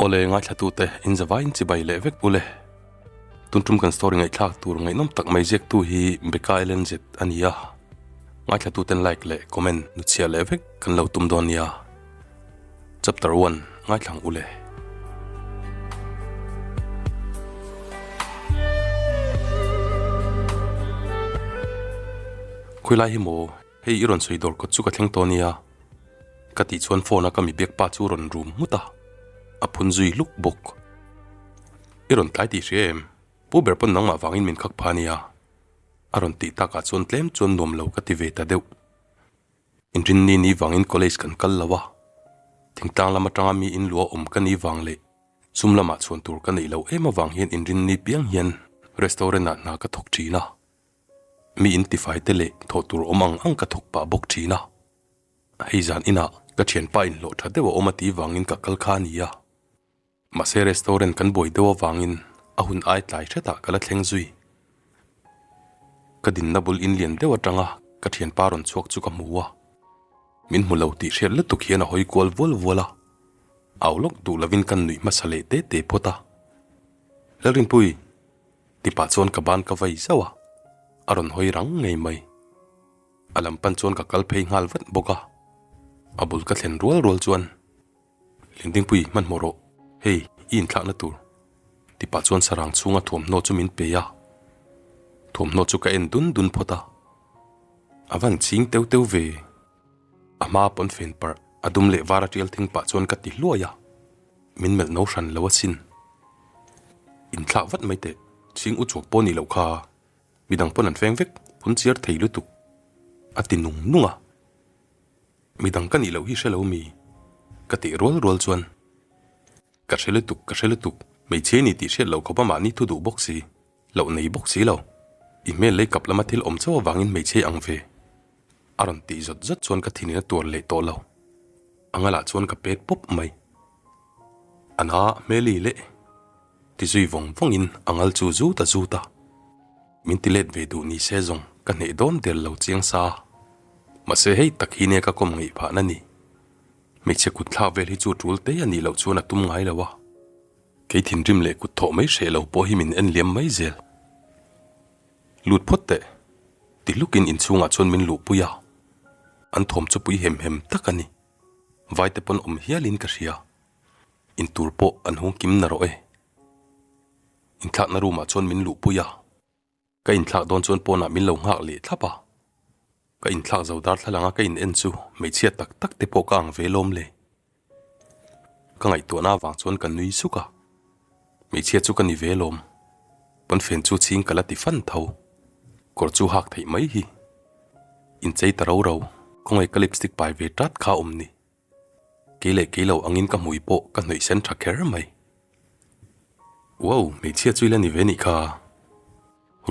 Awle ngaithlatute in zavaiin chibai leh vek ule. Tun tum kan story ngaihthlak tur ngaihnawm tak mai ziaktu hi Becca LNZ a ni a. Ngaithlatuten like leh comment nuchhiah leh vek kan lo tum dawn nia. Chapter 1 ngaithlang ule. Khawilai hi maw hei i rawn sawi dawr kawt chu ka thleng tawh nia. Ka tih chuan phone a ka mi biak pa chu rawn rum nghut a, a phun zui hluk bawk. I rawn tlai tih hria em? Pu ber pawn nangmah vangin min khak pha nia. A rawn tih takah chuan tlem chuan nuam lo ka ti ve ta deuh. Inrinni ni vangin college kan kal lo a, thingtlang lam atanga mi in lua awm ka ni vang leh sum lamah chhuan tur ka neih loh em avang hian inrinni piang hian restaurant ah hna ka thawk thin a. Mi in tifai te leh thawh tur awm ang ang ka thawk pah bawk thin a. Hei zan inah ka thianpa inhlawh tha deuh a awm a tih vangin ka kal kha a ni a. Mahse restaurant kan buai deuh avangin a hun ai tlai hretah ka la thleng zui. Ka dinna bul in lian deuh atanga ka thianpa rawn chhuak chu ka hmu a. Min hmu lo tih hriat lutuk hian a hawi kual vual vual a. Au lawk duh lovin kan nuih hmasa leh te te phawt a. Lalrinpui! Tipah chuan ka ban ka vai zauh a, a rawn hawi rang ngei mai. A lam pan chuan ka kal phei nghal vat bawk a, a bul ka thlen rual rual chuan, Lindingpui hmanhmawh rawh, hei i inthlakna tur. Tipah chuan sarang chhunga thuamhnaw chu min pe a, thuamhnaw chu ka en dun dun phawt a, a van ching teu teu ve. A hma pawn fen parh a dum leh var a tial thing pah chuan ka ti hluai a, min melh no hran lo asin. Inthlak vat mai teh, chhing u chuak pawh nih loh kha, midang pawn an feng vek, phun chiar thei lutuk, a ti nung nung a. Midang ka nih loh hi hre lo mi? Ka tih rual rual chuan, Ka hre lutuk, ka hre lutuk, hmeichhia ni tih hriat loh khawpa mahni thu duh bawk si. Loh nei bawk si lo. I hmel lei kap lama thil awm chauh avangin hmeichhe ang ve. A rawn tih zawt zawt chuan ka thinin a tuar leh tawh lo. A ngalah chuan ka pet pawp mai. A na hmeli leh ti zui vawng vawngin a ngal chu zut a zut a. Min ti let ve duh ni se zawng ka hneh dawn der lo chiang sa. Mahse hei tak hi nia ka kawm ngaih phahna ni. Hmeichhe kut thlak vel hi chu tul te a nih loh chuan a tum ngai lo a. Kei thinrim leh kut thawh mai hreh lo pawh hi min en liam mai zel. Lut phawt teh, ti hlukin inchhungah chuan min luhpui a, an thawm chu pui hem hem tak a ni. Vaite pawn awm hialin ka hria. Intur pawh an hung kim na rawh e. Inthlakna room ah chuan min luhpui a. Ka inthlak dawn chuan pawnah min lo nghak leh thlap a, ka inthlak zo darthlalang a ka in en chu hmeichhia tak tak te pawh ka ang ve lawm le. Ka ngaihtuahna avang chuan ka nui suk a, hmeichhia chu ka ni ve lawm, pawnfen chu chhing ka la ti fan tho, kawr chu hak theih mai hi. Inchei ta ro ro, khawngaih ka lipstick pai ve tat kha awm ni. Kei leh kei lo angin ka hmui pawh ka hnawih sen tha kher mai. Wow, hmeichhia chu i la ni ve nih kha.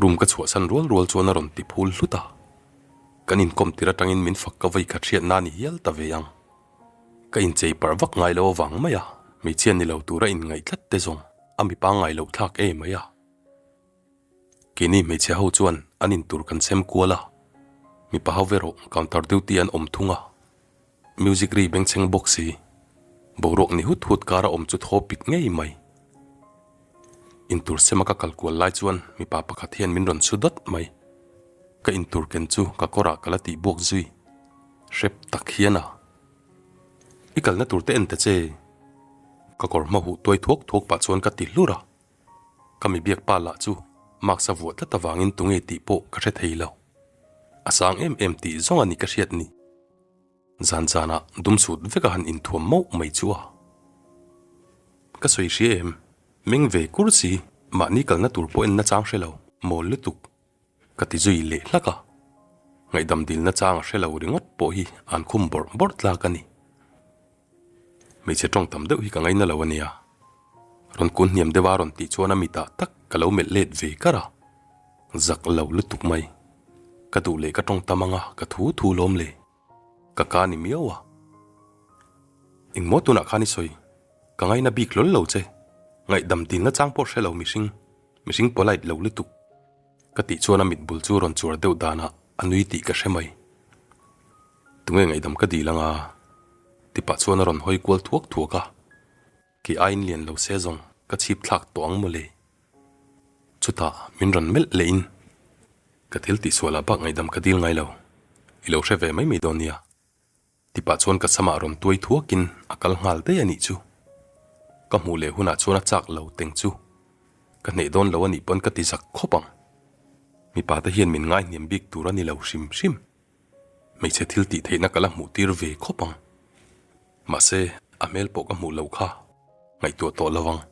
Room ka chhuahsan rual rual chuan a rawn ti phul hlut a. Kan inkawm tir atangin min fak ka vawi khat hriat na ni hial ta ve ang. Ka inchei parh vak ngai lo avang mai a, hmeichhia ni lo tura inngaih tlat te zawng a mi pangngai loh thlak em mai a. Keini hmeichhe ho chuan an intur kan sem kual a, mipa ho erawh counter duty an awm thung a, music ri bengchheng bawk si, boruak ni hut hut kara awm chu thaw pit ngei mai. Intur sema ka kal kual lai chuan mipa pakhat hian min rawn chhu dawt mai. Ka intur ken chu ka kawrah ka la tih buak zui. Hrep tak hian a. I kalna tur te en ta che. Ka kawr hma huh tuai thuak thuak pah chuan ka ti hlur a. Ka mi biak pa lah chu mask a vuah tlat avangin tunge tih pawh ka hre thei lo. A sang em em tih zawng a ni ka hriat ni. Zan zanah dum sut vek a han inthuam mauh mai chu a. Ka sawi hria em? Meng ve kur si, mahni kalna tur pawh en nachang hre lo, mawl lutuk. Ka ti zui leh hlak a. Ngaihdam dilna chang a hre lo ringawt pawh hi an khum bawrh bawrh tlak a ni. Hmeichhe tawng tam deuh hi ka ngaina lo a nia. Rawn kun hniam deuh a rawn tih chuan a mitah tak ka lo melh let ve kar a. Zak lo lutuk mai. Ka duh leh ka tawng tam anga ka thu thu lawm le. Ka ka ni miau a. Engmaw tunah khan i sawi? Ka ngaina bik hlawl lo che. Ngaihdam dilna chang pawh hre lo mihring. Mihring polite lo lutuk. Ka tih chuan a mit bul chu rawn chuar deuh danah a nui tih ka hre mai. Tunge ngaihdam ka dil anga? Tipah chuan a rawn hawi kual thuak thuak a. Kei aiin lian lo se zawng ka chhip thlak tawh ang mawle. Chutah min rawn melh leh in ka thil tihsual ah bak ngaihdam ka dil ngai lo, i lo hre ve mai mai dawn nia. Tipah chuan ka samah rawn tuai thuak in a kal nghal daih a nih chu. Ka hmuh leh hunah chuan a chak lo teng chu. Ka hneh dawn lo a nih pawn ka ti zak khawp ang. Mipa te hian min ngai hniam bik tur a ni lo hrim hrim. Hmeichhe thil tih theihna ka la hmuh tir ve khawp ang. Mahse, a hmel pawh ka hmuh lo kha ngaihtuah tawh lo ang.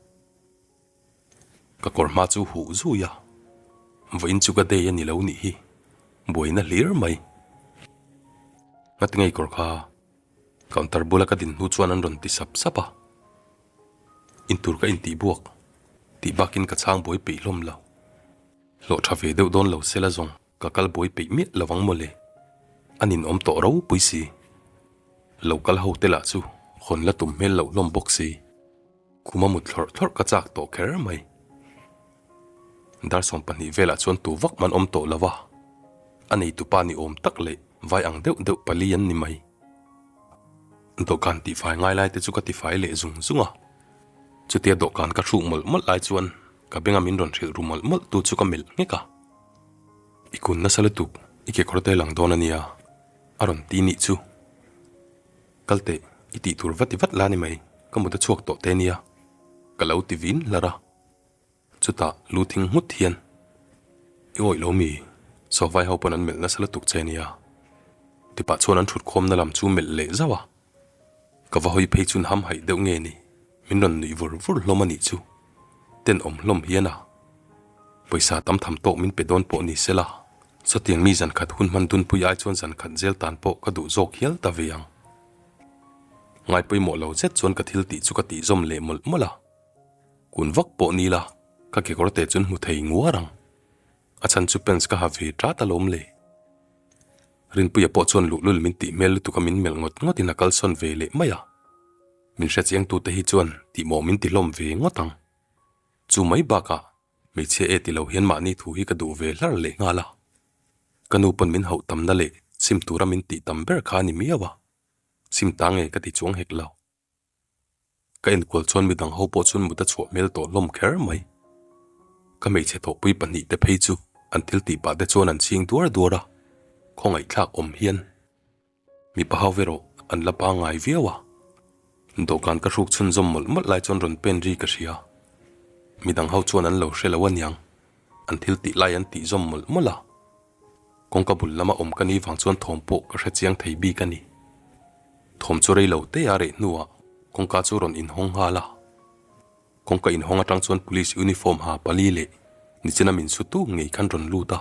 Ka kawr hma chu huh zui a, vawiin chu ka day a ni lo nih hi, buaina hlir mai. Ngati ngei kawr kha counter bula ka din hnu chuan an rawn ti sap sap a, intur ka intih buak tih bakin ka chhang buai peih hlawm lo. Hlawh tha ve deuh dawn lo sela zawng. Ka kal buai peih miah lo ang mawle. A ninawm tawh ropui si. Lo kal ho te lah chu hawn la tum hmel loh hlawm bawk si. Khuma mut thlawrh thlawrh ka chak tawh kher mai. Dar 20 velah chuan tu vak man awm tawh lo a. A neitupa ni awm tak leh vai ang deuh deuh pali an ni mai. Dawhkan tihfai ngai lai te chu ka tifai leh zung zung a. Chutia dawhkan ka hruk mawlh mawlh lai chuan ka benga min rawn hrilh ru mawlh mawlh tu chu ka melh nghek a. I kun nasa lutuk, i kekawr te lang dawn a nia, a rawn ti nih chu. Kal teh, i tih tur va ti vat la ni mai, ka mut a chhuak tawh te nia, ka lo ti vin hlar a. Chutah lu thing nghut hian, I awih lo mi, sawvai ho pawn an melh nasa lutuk che nia, tipah chuan an thut khawmna lam chu melh leh zauh a. Ka va hawi phei chun ham haih deuh nge ni, min rawn nuih vur vur hlawm a nih chu. Tenawm hlawm hian a. Pawisa tam tham tawk min pe dawn pawh ni sela, sawtiang mi zan khat hun hman dunpui ai chuan zan khat zel tan pawh ka duh zawk hial ta ve ang. Ngai pawimawh lo zet chuan ka thil tih chu ka tih zawm leh mawlh mawlh a. Kun vak pawh ni la, ka kekawr te chuan hmu thei nguar ang. A chhan chu pants ka ha ve tat alawm le. Rinpuia pawh chuan luhlul min tih hmel lutuk a min melh ngawt ngawt in a kalsawn ve leh mai a. Min hrechiang tute hi chuan tihmawh min ti hlawm ve ngawt ang. Chu mai bakah hmeichhia e ti lo hian mahni thu hi ka duh ve hlar leh nghal a. Ka nu pawn min hauh tamna leh sim tura min tih tam ber kha a ni miau a. Sim ta nge ka ti chuang hek lo. Ka enkual chuan midang ho pawh chuan mut a chhuah hmel tawh hlawm kher mai. Ka hmeichhe thawhpui pahnih te phei chu an thil tih pah te chuan an chhing duar duar a, khawngaihthlak awm hian mipa ho erawh an la pangngai viau a. Dawhkan ka hruk chhunzawm mawlh mawlh lai chuan rawn pen ri ka hria. Midang ho chuan an lo hre lo aniang, an thil tih lai an tih zawm mawlh mawlh a. Kawngka bul lama awm ka nih vang chuan thawm pawh ka hre chiang thei bik a ni. Thawm chu rei lo te a reh hnuah kawngka chu rawn inhawng nghal a. Kawngka inhawng atang chuan police uniform ha pali leh nichina min su tu ngei khan rawn lut a.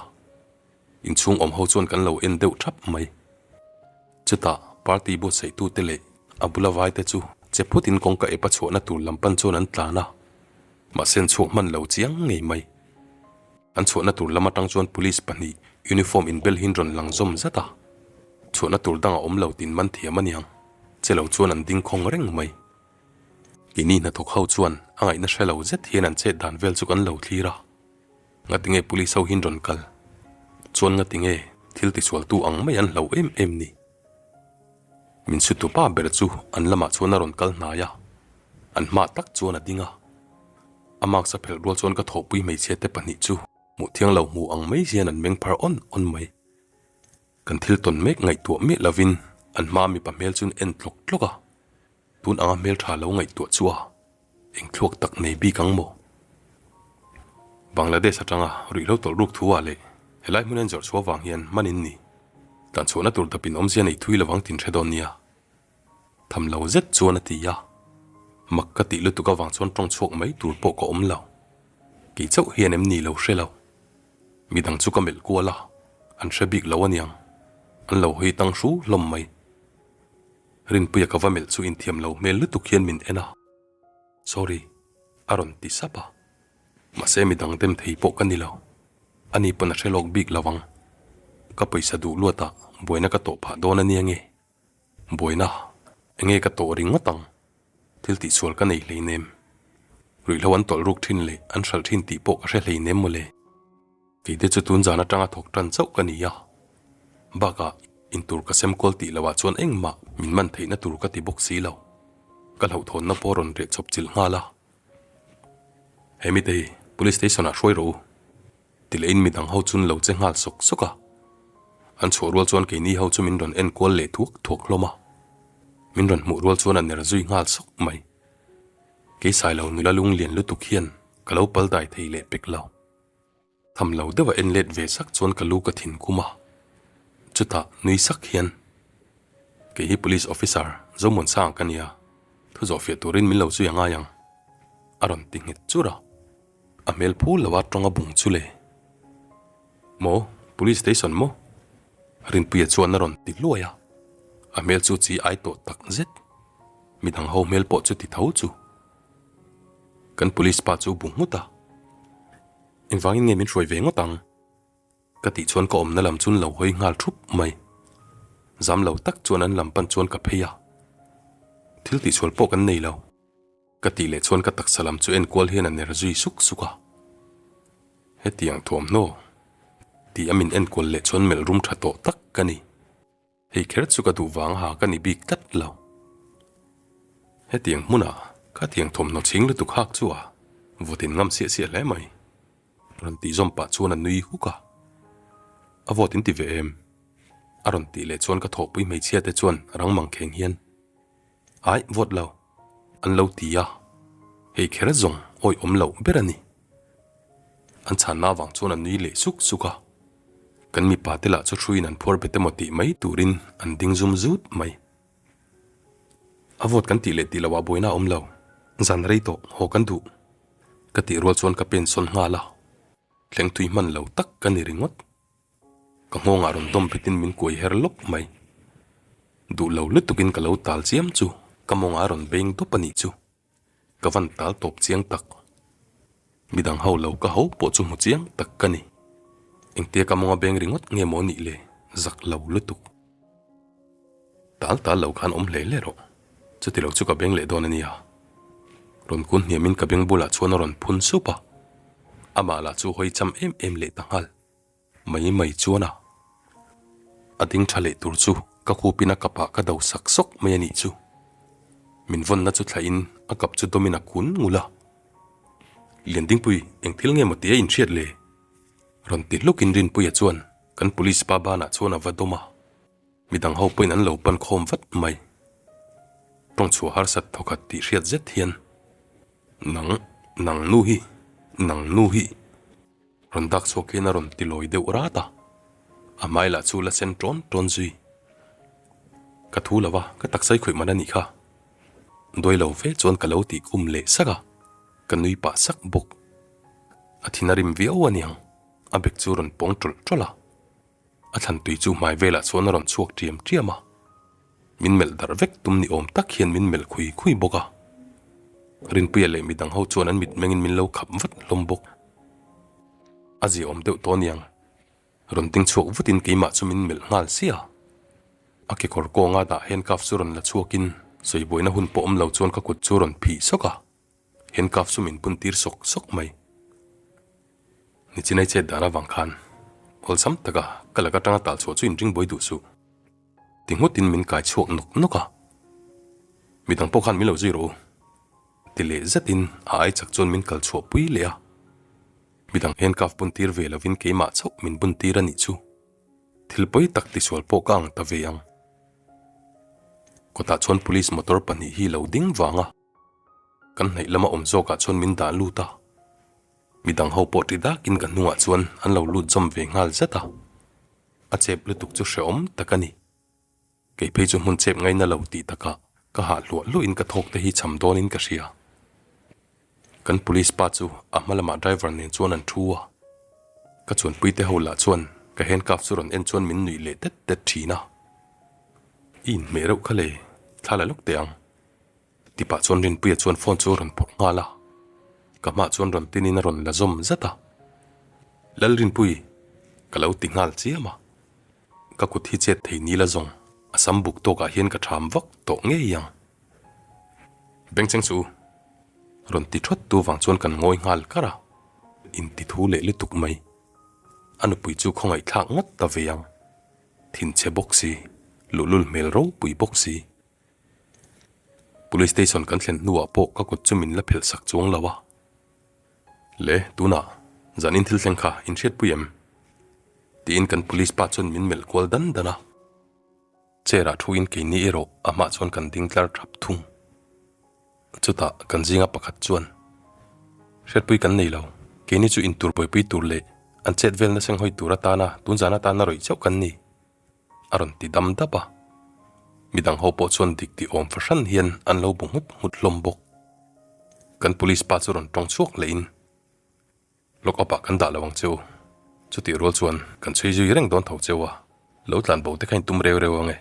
Inchhung awm ho chuan kan lo en deuh thap mai. Chutah party buatsaih tute leh a bula vai te chu che phutin kawngka ep a chhuahna tur lam pan chuan an tlan a. Mahse an chhuak hman lo chiang ngei mai. An chhuahna tur lam atang chuan police pahnih uniform inbel hin rawn lang zawm zat a. Chhuahna tur dang a awm lo tin man thiam aniang. Che lo chuan an ding khawng reng mai. Keini hnathawk ho chuan a ngaihna hre lo zet hian an chet dan vel chu kan lo thlir a. Ngatinge police ho hin rawn kal? Chuan ngatinge thil tisualtu ang mai an hlo em em ni? Min sutu pa ber chu an lamah chuan a rawn kal hnai a, an hma tak chuan a ding a. A mask a phelh rual chuan ka thawhpui hmeichhia te pahnih chu hmuh thiang lo hmu ang mai hian an meng phar awn awn mai. Kan thil tawn mek ngaihtuah miah lovin an hma mipa hmel chu an en tlawk tlawk a, tun anga hmel tha lo ngaihtuah chu a eng thluak tak nei bik ang maw? Bangladesh atanga ruihhlo tawlh ruk thu ah leh helai hmun en zawrh chhuah vang hian hman in ni. Tan chhuahna tur dapin awmzia nei thui lovang tin hre dawn nia. Tham lo zet chuan a ti a, mak ka tih lutuk avang chuan tawng chhuak mai tur pawh ka awm lo. Kei chauh hian em ni lo hre lo. Midang chu ka melh kual a, an hre bik lo aniang. An lo hawi tang hru hlawm mai. Rinpuia ka va melh chu inthiam lo hmel lutuk hian min en a. Sorry, a rawn ti sap a. Mahse midang dem thei pawh ka ni lo. Ani pawn a hre lawk bik lo ang. Ka pawisa duh luatah buaina ka tawh phah dawn ania nge? Buaina, enge ka tawh ringawt ang? Thil tihsual ka nei hleinem. Ruihhlo an tawlh ruk thin leh an hralh thin tih pawh ka hre hleinem mawle. Keite chu tun zan atanga thawk tan chauh ka ni a. Bakah, intur ka sem kual tih loah chuan engmah min man theihna tur ka ti bawk si lo. Ka hlauhthawnna pawh a rawn reh chawp chilh nghal a. He mite hi Police Station ah hruai rawh u. Ti lehin midang ho chun lo che nghal sawk sawk a. An chhuah rual chuan keini ho chu min rawn en kual leh thuak thuak hlawm a. Min rawn hmuh rual chuan a ner zui nghal sawk mai. Kei Sailo nula lung lian lutuk hian ka lo pal dai thei leh pek lo. Tham lo deuh a en let ve sak chuan ka lu ka thin kum a. Chutah nui sak hian, Kei hi Police Officer Zomuansanga ka nia, thu zawhfiah turin min lo zui a ngai ang, a rawn ti nghet chur a. A hmel phul lo a tawng a bung chu le. Maw? Police station maw? Rinpuia chuan a rawn ti hluai a, a hmel chu chi ai tawh tak zet. Midang ho hmel pawh chu ti tho chu. Kan police pa chu bu nghut a. Engvangin nge min hruai ve ngawt ang? Ka tih chuan ka awmna lam chun lo hawi nghal thup mai. Zam lo tak chuan an lam pan chuan ka phei a. Thil tihsual pawh kan nei lo. Ka tih leh chuan ka taksa lam chu enkual hian a ner zui suk suk a. Hetiang thuamhnaw tih a min enkual leh chuan melh rum tha tawh tak ka ni. Hei kher chu ka duh vang ha ka ni bik tlat lo. Hetiang hmunah khatiang thawmhnaw chhing lutuk hak chu a vawtin ngam siah siah hle mai. Rawn tih zawm pah chuan a nui huk a. A vawt in ti ve em? A rawn tih leh chuan ka thawhpui hmeichhia te chuan rang mang kheng hian Aih vawt lo an lo ti a, hei kher zawng awih awm loh ber a ni. An chhanna avang chuan a nui leh suk suk a, kan mipa te lah chu hruiin an phuar bet emaw tih mai turin an ding zum zut mai. A vawt kan tih leh tih loh ah buaina a awm lo, zan rei tawh haw kan duh ka tih rual chuan ka pen sawn nghal a, thleng tui hman lo tak ka ni ringawt. Ka nghawngah rawn dawm betin min kuai her lawk mai. Duh lo lutukin ka lo tal chiam chu ka mawngah a rawn beng dawp a nih chu. Ka van tal tawp chiang tak. Midang ho lo ka ho pawh chu hmu chiang tak ka ni. Engtia ka mawnga beng ringawt nge maw nih le zak lo lutuk. Tal tal lo khan awm hle hle rawh. Chuti lo chu ka beng leh dawn a nia. Rawn kun hniamin ka beng bulah chuan a rawn phun sup a. Amah lah chu hawi cham em em leh ta nghal. Mai mai chuan a a ding tha leh tur chu ka khupin a kapah ka do sak sawk mai a nih chu. Min vawnna chu thlahin a kap chu dawmin a kun ngul a. Liandingpui eng thil nge maw tia inhriat le? Rawn ti hlukin Rinpuia chuan kan police pa banah chuan a va dawm a. Midang ho pawhin an lo pan khawm vat mai. Tawng chhuah harsat thawkhat tih hriat zet hian Nang, nang nu hi, nang nu hi. Rawn dak chhuak hian a rawn ti lawi deuh rat a, a hmai lah chu la sen ṭawn ṭawn zui. Ka thu lo a, ka taksa i khawih man a nih kha. Duai lo fe chuan ka lo tih khum leh sak a, ka nui pah sak bawk. A thin a rim viau a niang, a bek chu rawn pawng ṭawlh ṭawlh a. A thlan tui chu hmai velah chuan a rawn chhuak ṭiam ṭiam a. Min melh darh vek tum ni awm tak hian min melh khui khui bawk a. Rinpuia leh midang ho chuan an mitmengin min lo khap vat hlawm bawk. A ziaawm deuh tawh aniang. Rawn ding chhuak vutin keimah chu min melh nghal sia. A kekawr kawnga dah handcuff chu rawn la chhuakin sawibuaina hun pawh awm lo chuan ka kut chu rawn phih sawk a. Handcuff chu min bun tir sawk sawk mai. Nichinai chet dan avang khan awlsam taka ka lak atanga tal chhuah chu inring buai duh suh. Ti ngawtin min kai chhuak nawk nawk a. Midang pawh khan min lo zui rawh u. Ti leh zetin a ai chak chuan min kal chhuah pui leh a. Midang handcuff bun tir ve lovin keimah chauh min bun tir a nih chu. Thil pawi tak tisual pawh ka ang ta ve ang. Kawtah chuan police motor pahnih hi lo ding vang a. Kan hnaih lama awm zawkah chuan min dah lut a. Midang ho pawh ti dakin ka hnungah chuan an lo lut zawm ve nghal zet a. A chep lutuk chu hrehawm tak a ni. Kei phei chu hmun chep ngaina lo tih takah ka hah hluah hluahin ka thawk te hi cham dawnin ka hria. Kan police pa chu a hma lamah driver nen chuan an thu a. Ka chuanpui te ho lah chuan ka handcuff chu rawn en chuan min nuih leh tet tet thin a. I inhmeh reuh kha le, thla la lawk teh ang. Ti pah chuan Rinpuia chuan phone chu a rawn phawrh nghal a, ka hmah chuan rawn tinin a rawn la zawm zat a. Lalrinpui, ka lo ti nghal chiam a, ka kut hi chet thei nila zawng a sam buk tawkah hian ka ṭham vak tawh ngei ang. Bengcheng chu rawn ti ṭhawt tu vang chuan kan ngawi nghal kar a, inti thu leh lutuk mai. A nupui chu khawngaihthlak ngawt ta ve ang, thinchhe bawk si, luhlul hmel ropui bawk si. Police station kan thlen hnuah pawh ka kut chu min la phelh sak chuang lo a. Le, tunah zan in thil thleng kha in hriatpui em? Tiin kan police pa chuan min melh kual dan dan a. Chair ah thuin keini erawh a hmah chuan kan ding tlar thap thung. Chutah kan zinga pakhat chuan, Hriatpui kan nei lo, keini chu intur buaipui tur leh an chet velna senghawi tur atana tun zan atana rawih chauh kan ni, a rawn ti dam dap a. Midang ho pawh chuan dik tih awm fahran hian an lo bu nghut nghut hlawm bawk. Kan police pa chu rawn tawng chhuak lehin, Lock up ah kan dah lo ang che u. Chutih rual chuan kan chhui zui reng dawn tho cheu a, lo tlan bo te kha in tum reu reu ang e.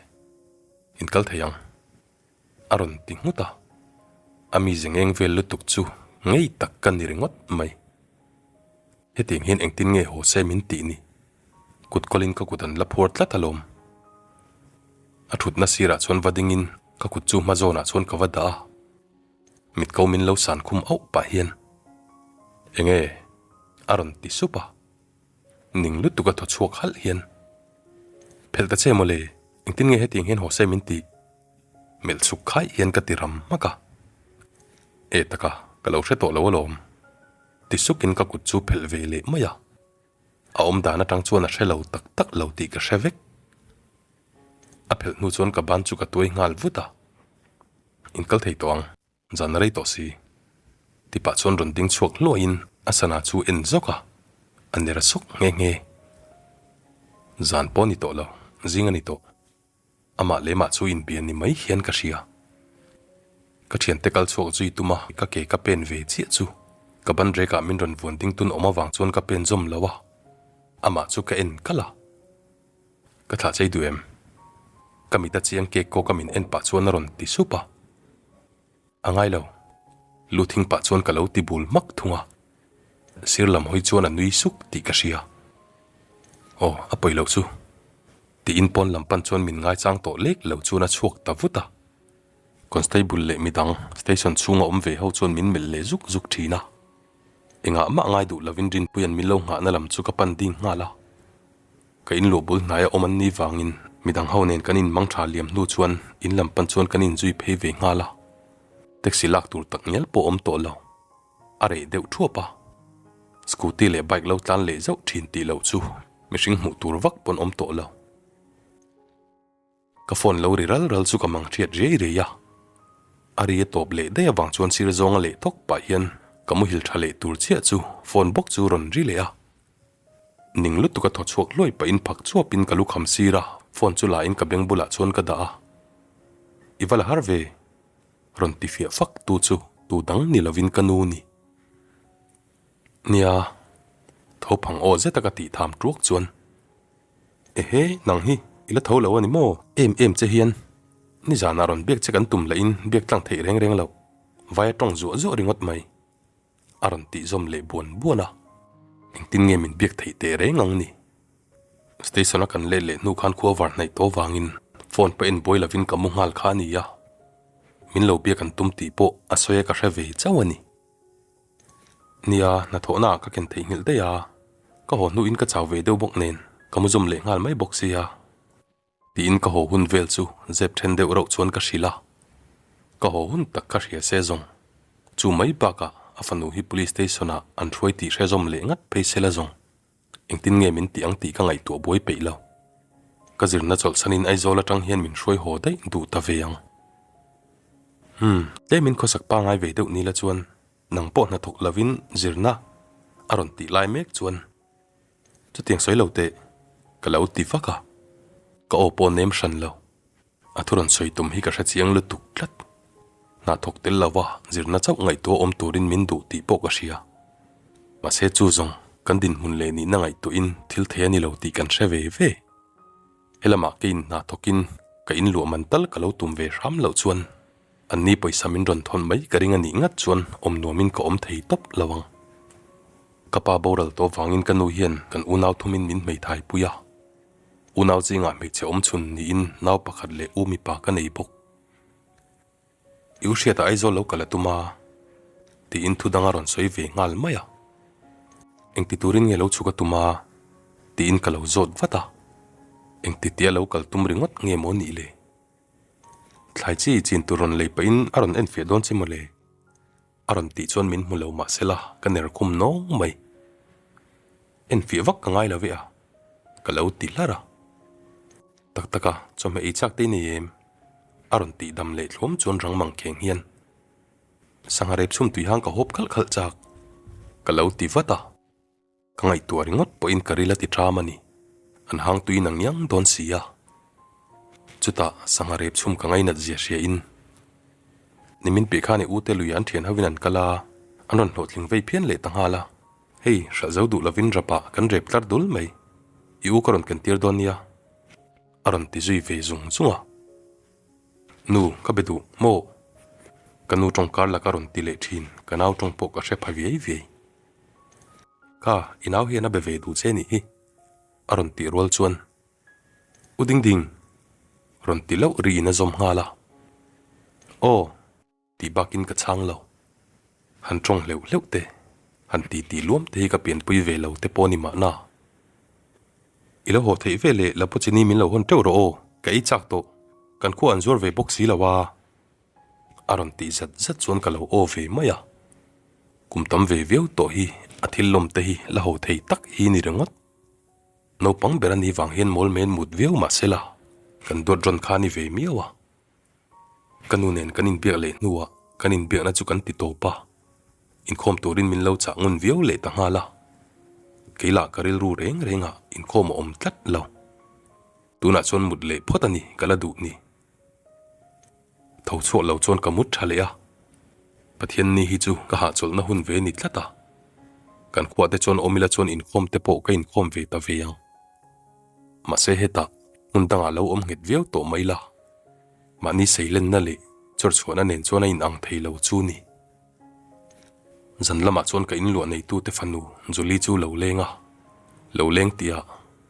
In kal thei ang. A rawn ti nghut a. A mi ze ngeng vel lutuk chu ngei tak ka ni ringawt mai. Hetiang hian engtin nge haw se min tih ni? Kut kawlin ka kut an la phuar tlat alawm. A thutna sirah chuan va dingin ka kut chu hma zawnah chuan ka va dah a. Mit ko min lo san khum auh pah hian, Enge? a rawn ti sup a. Ning lutuk a thaw chhuak halh hian, Phelh ta che mawle, engtin nge hetiang hian haw se min tih? Melh chhuk khaih hian ka ti ram hmak a. E taka, ka lo hre tawh lo alawm. Ti sukin ka kut chu phelh ve leh mai a. A awm dan atang chuan a hre lo tak tak lo tih ka hre vek. A phelh hnu chuan ka ban chu ka tuai nghal vut a. In kal thei tawh ang, zan rei tawh si. Ti pah chuan rawn ding chhuak hluaiin a sana chu en zawk a, a ner sawk nghe nghe. Zan pawh a ni tawh lo, zing a ni tawh. Amah lehmah chu inbia ni mai hian ka hria. Ka thiante kal chhuak zui tum a, ka ke ka pen ve chiah chu ka ban rekah min rawn vuan ding tun awm avang chuan ka pen zawm lo a, amah chu ka en kalh a. Ka thlah chei duh em? Ka mit a chiang kek kawk a min en pah chuan a rawn ti sup a. A ngai lo. Lu thing pah chuan ka lo ti bul hmak thung a. Sir lam hawi chuan a nui suk tih ka hria. Aw, a pawi loh chu. Tiin pawn lam pan chuan min ngaichang tawh lek lo chuan a chhuak ta vut a. Constable leh midang station chhunga awm ve ho chuan min melh leh zuk zuk thin a. Engah mah ngai duh lovin Rinpuia'n min lo nghahna lam chu ka pan ding nghal a. Ka inluah bul hnaia awm an ni vangin midang ho nen kan inmang tha liam hnu chuan in lam pan chuan kan inzui phei ve nghal a. Taxi lak tur tak ngial pawh awm tawh lo. A reh deuh thuap a. Scooty leh bike lo tlan leh zauh thin tih loh chu mihring hmuh tur vak pawn awm tawh lo. Ka phone lo ri ral ral chu ka mang hriat riai riai a. A ri a tawp leh daih avang chuan sir zawnga leh thawk pah hian ka muhil tha leh tur chiah chu phone bawk chu rawn ri leh a. Ning lutuk a thaw chhuak hluai pahin phak chuapin ka lukham sir a, phone chu la in ka beng bulah chuan ka dah a. I va la har ve? Rawn ti fiah fak tu chu tu dang ni lovin ka nu ni. Nia, tho phang aw zeta ka tih tham tuak chuan. Ehe, nang hi i la tho lo a ni maw? Em em che hian nizanah rawn biak che kan tum lahin biak tlang theih reng reng lo, vai a tawng zuah zuah ringawt mai. A rawn tih zawm leh buan buan a, engtin nge min biak theih teh reng ang ni? Station a kan let leh hnu khan khua var hnaih tawh vangin phone pawh en buai lovin ka mu nghal kha a ni a, min lo biak an tum tih pawh a sawi a ka hre ve chauh a ni. Nia, hnathawhna ah ka ken theihnghilh daih a, ka haw hnuin ka chau ve deuh bawk nen ka mu zawm leh nghal mai bawk sia. Tiin ka haw hun vel chu zep then deuh rauh chuan ka hrilh a, ka haw hun tak kha hria se zawng. Chu mai bakah a fanu hi police station ah an hruai tih hre zawm leh ngat phei se la zawng. Engtin nge min tih ang tih ka ngaihtuah buai peih lo. Ka zirna chawlhsanin Aizawl atang hian min hruai haw daih duh ta ve ang. Umm, tlemin khawsak pangai ve deuh nila chuan nang pawh hnathawk lovin zirna a rawn tih lai mek chuan chutiang sawi lo teh ka lo ti vak a, ka aw pawh nem hran lo. A thu rawn sawi tum hi ka hre chiang lutuk tlat. Hna thawk tel lova zirna chauh ngaihtuah awm turin min duh tih pawh ka hria. Mahse chu zawng kan dinhmun leh nihna ngaihtuahin thil thei a ni lo tih kan hre ve ve. Helamah keiin hna thawkin ka inluah man tal ka lo tum ve hram loh chuan anni pawisa min rawn thawn mai ka ring a nih ngat chuan awm nuamin ka awm thei tawp lo ang. Ka pa boral tawh vangin ka nu hian kan unau thumin min hmeithai pui a. Unau zingah hmeichhe awm chhun niin nau pakhat leh u mipa ka nei bawk. I u hriatah Aizawl lo kal a tum a, tiin thu dang a rawn sawi ve nghal mai a. Engti turin nge lo chhuk a tum a? tiin ka lo zawt vat a. Engti tia lo kal tum ringawt nge maw nih le? Thlai chi chin tur rawn lei pahin a rawn enfiah dawn che mawle. A rawn tih chuan min hmu lo mahsela ka ner khum nawng mai. Enfiah vak ka ngai lo ve a, ka lo ti hlar a. Tak tak a, chawhmeh ei chak te i nei em? A rawn tih dam leh thluam chuan rang mang kheng hian sangha rep chhum tui hang ka hawp khalh khalh chak, ka lo ti vat a. Ka ngaihtuah ringawt pawhin ka ril a ti ṭam a ni. An hang tuin a ngiang dawn si a. Chutah sangha rep chhum ka ngainat zia hria in nimin piah khan i ute lui an ṭhian hovin an kal a, an rawn hlawhtling vei phian leh ta nghal a. Hei, hralh zo duh lovin rapah kan rep tlar dul mai. I u ka rawn ken tir dawn nia. A rawn ti zui ve zung zung a. Nu, ka be duh maw? Ka nu ṭawngkar laka rawn ti leh ṭhin, ka nau ṭawng pawh ka hre pha viai viai. Kha, i nau hian a be ve duh che nih hi, a rawn tih rual chuan U Ding Ding rawn ti loh riin a zawm nghal a. Aw, tih bakin ka chhang lo. Han tawng hleuh hleuh te, han ti tih luam te hi ka pianpui ve lo te pawh ni mahna. I lo haw theih ve leh Lapuchini min lo hawn teuh rawh aw, ka ei chak tawh, kan khua an zuar ve bawk si lo a. A rawn tih zat zat chuan ka lo aw ve mai a, kum tam ve viau tawh hi a thil lawm te hi la ho thei tak hi ni ringawt. Naupang ber a nih vang hian mawl men mut viau mah se la, kan duat rawn kha a ni ve miau a. Ka nu nen kan inbiak leh hnuah kan inbiakna chu kan ti tawp a, inkhawm turin min lo chah ngun viau leh ta nghal a. Kei lah ka rilru reng rengah inkhawm a awm tlat lo. Tunah chuan mut leh phawt a ni ka la duh ni. Tho chhuak lo chuan ka mut tha leh a, Pathian ni hi chu ka hahchawlhna hun ve ni tlat a, kan khuah te chuan awm ila chuan inkhawm te pawh ka inkhawm ve ta ve ang. Mahse hetah hmun dangah lo awm nghet viau tawh mai la, mahni seilenna leh chawrchhuahna nen chuan a inang thei lo chu ni. Zan lamah chuan ka inluah neitute fanu Julie chu lo leng a, lo leng tihah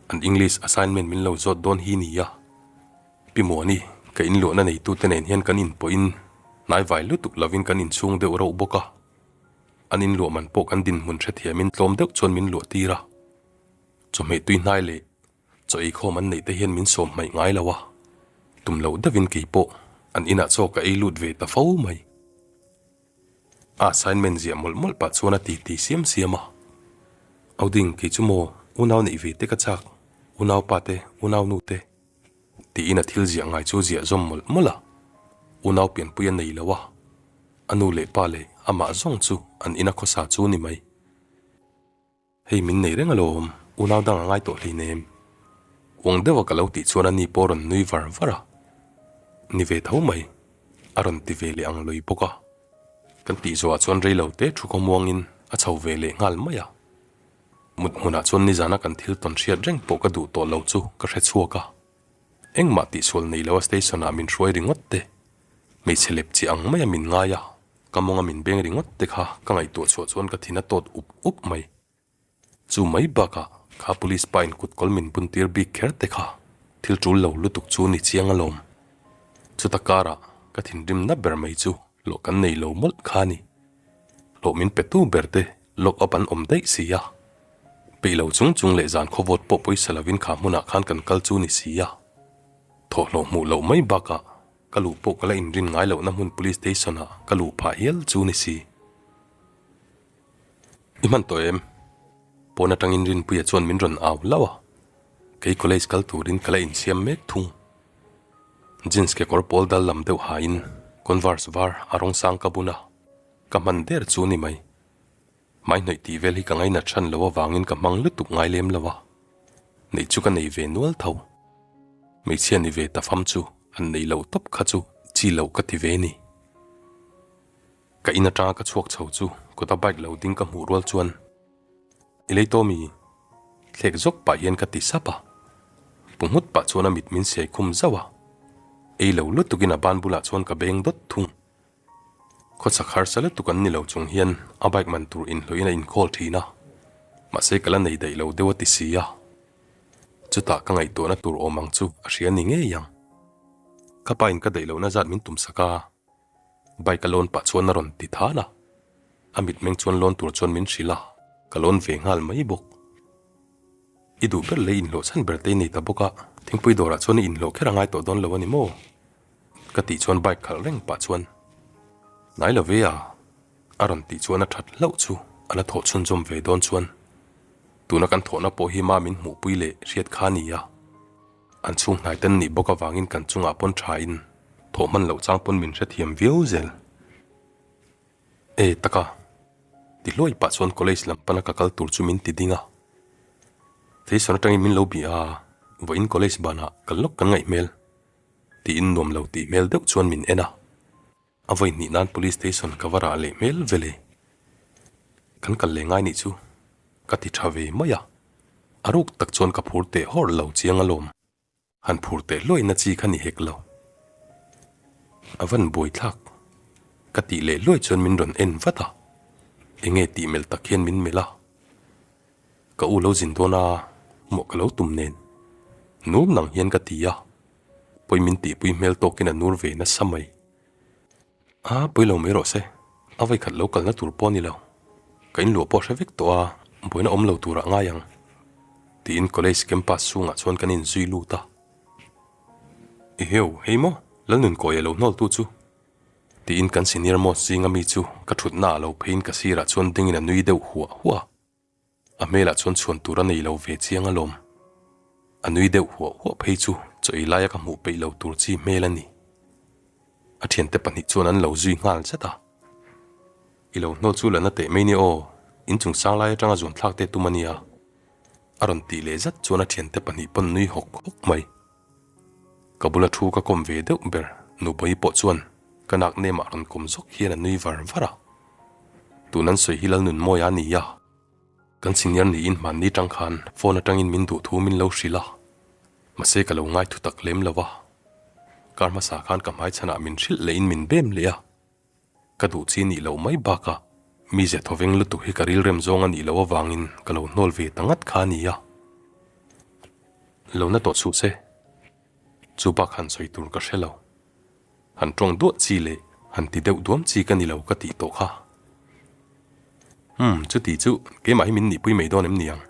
an English assignment min lo zawt dawn hi nia. Pi Muani, ka inluahna neitute nen hian kan inpawhin hnaivai lutuk lovin kan inchhung deuh rauh bawk a. An inluah man pawh kan dinhmun hrethiamin tlawm deuh chuan min luah tir a. Chawhmeh tui hnai leh chaw eikhawm an neih te hian min sawm hmaih ngai lo a. Tum loh deuhin kei pawh an inah chaw ka ei lut ve ta fo mai. A assignment ziah mawlh mawlh pah chuan a ti ti siam siam a. Au ding, kei chu maw unau neih ve te ka chak, unaupa te, unaunu te. Tiin a thil ziah ngai chu ziah zawm mawlh mawlh a, unau pianpui a nei lo a, a nu leh pa leh amah zawng chu an ina khawsa chu ni mai. Hei min nei reng alawm, unau dang a ngai tawh hleinem. Uang deuha ka lo tih chuan a ni pawh rawn nui var var a, Ni ve tho mai, a rawn ti ve leh ang lui bawk a. Kan tih zawhah chuan rei lo te thu khawmuangin a chho ve leh nghal mai a. Mut hmunah chuan nizana kan thil tawn hriat reng pawh ka duh tawh lo chu ka hre chhuak a. Engmah tihsual nei lo a station ah min hruai ringawt te, hmeichhe lep chi ang maia min ngai a, ka mawnga min beng ringawt te kha ka ngaihtuah chhuah chuan ka thin a tawt up up mai. Chu mai bakah kha police pa in kutkawl min bun tir bik kher te kha thil tul lo lutuk chu ni chiang alawm. Chuta karah ka thinrimna ber mai chu hlawh kan nei lo mawlh kha a ni. Hlawh min petu ber te lock up an awm daih si a. Peih lo chung chung leh zan khawvawt pawh pawisa lovin kha hmunah khan kan kal chu ni si a. Thawhhlawh hmuh loh mai bakah ka luh pawh ka la inrin ngai lohna hmun police station ah ka luh phah hial chu ni si. I hman tawh em? Pawn atangin Rinpuia chuan min rawn au hlauh a. Kei college kal turin ka la insiam mek thung. Jeans kekawr pawl dal lam deuh hain Converse var a rawng sang ka bun a, ka hman der chu ni mai. Hmai hnawih tih vel hi ka ngainat hran lo avangin ka hmang lutuk ngai lem lo a, neih chu ka nei ve nual tho. Hmeichhia ni ve ta fam chu an nei lo tawp kha chu chi loh ka ti ve ni. Ka in atanga ka chhuak chho chu kawta bike lo ding ka hmuh rual chuan I lei tawh mi? Thlek zawk pah hian ka ti sap a. Pu nghut pah chuan a mit min siai khum zauh a. Ei lo lutukin a ban bulah chuan ka beng dawt thung. Khawchhak harsa lutuk an ni lo chung hian a bike man tur inhlawhin a inkhawl thin a. Mahse ka la nei daih lo deuh a ti si a. Chutah ka ngaihtuahna tur awm ang chu a hria ni ngei ang. Ka pa in ka daih lohna zat min tumsak a. Bike a lawn pah chuan a rawn ti than a, a mitmeng chuan lawn tur chuan min hrilh a, ka lawn ve nghal mai bawk. I duh ber leh i inhlawh chhan ber te i nei ta bawk a, thingpui dawrah chuan i inhlawh kher a ngai tawh dawn lo a ni maw? Ka tih chuan bike khalh reng pah chuan, Hnai lo ve a? A rawn tih chuan a that hlauh chu a la thawh chhunzawm ve dawn chuan tuna kan thawhna pawh hi ma min hmuhpui leh hriat kha a ni a. An chhung hnai ten nih bawk avangin kan chungah pawn tha in thawh hman loh chang pawn min hrethiam viau zel. E taka, ti hluai pah chuan college lam pana ka kal tur chu min ti ding a. Station atangin min lo bih a, vawiin college banah kal lawk kan ngaih hmel tiin nuam lo tih hmel deuh chuan min en a. A vawi hnih nan police station ka va rah leh hmel vele. Kan kal leh ngai nih chu ka ti tha ve mai a, a ruk tak chuan ka phur teh hawrh lo chiang alawm. Han phur teh hluaina chi kha ni hek lo. A van buai thlak. Ka tih leh hluai chuan min rawn en vat a, enge tih melh tak hian min melh a. Ka u lo zin dawn a, hmuah ka lo tum nen. Nur nang hian ka ti a, pawi min tihpui hmel tawkin a nur ve nasa mai. A pawi lo mai rawh se, a vawi khat lo kalna tur pawh a ni lo. Ka inluah pawh a hre vek tawh a, buaina awm lo turah ngai ang. Tiin college campus chhungah chuan kan inzui lut a. Eheu, hei maw, Lalnunkawi a lo hnawltu chu. Tiin kan senior most zinga mi chu ka thutna ah lo pheiin ka sirah chuan dingin a nui deuh huah huah a. A hmelah chuan chhuan tur a nei lo ve chiang alawm. A nui deuh huah huah phei chu chaw ei laia ka hmuh peih lo tur chi hmel a ni. A thiante pahnih chuan an lo zui nghal zat a. I lo hnawl chu la na teh mai nia aw, in chung sang lai atanga zuan thlak te tum a nia. A rawn tih leh zat chuan a thiante pahnih pawn nui hawk hawk mai. Ka bula thu ka kawm ve deuh ber Nubawi pawh chuan ka nak nemah rawn kawm zawk hian a nui var var a. Tun an sawi hi Lalnunmawia a ni a. Kan senior niin hmanni tang khan phone atangin min duh thu min lo hrilh a, mahse ka lo ngai thu tak lem lo a. Kar hmasa khan ka hmai chhanah min hrilh lehin min bem leh a. Ka duh chi nih loh mai bakah mize thawveng lutuk hi ka rilrem zawng a nih loh avangin ka lo hnawl ve ta ngat kha a ni a. Lo na tawh chhuh se, chu bak han sawi tur ka hre lo. Han tawng duah chi leh han ti deuh duam chi ka ni lo ka tih tawh kha. Umm, chuti chu keimah hi min nihpui mai dawn em ni ang?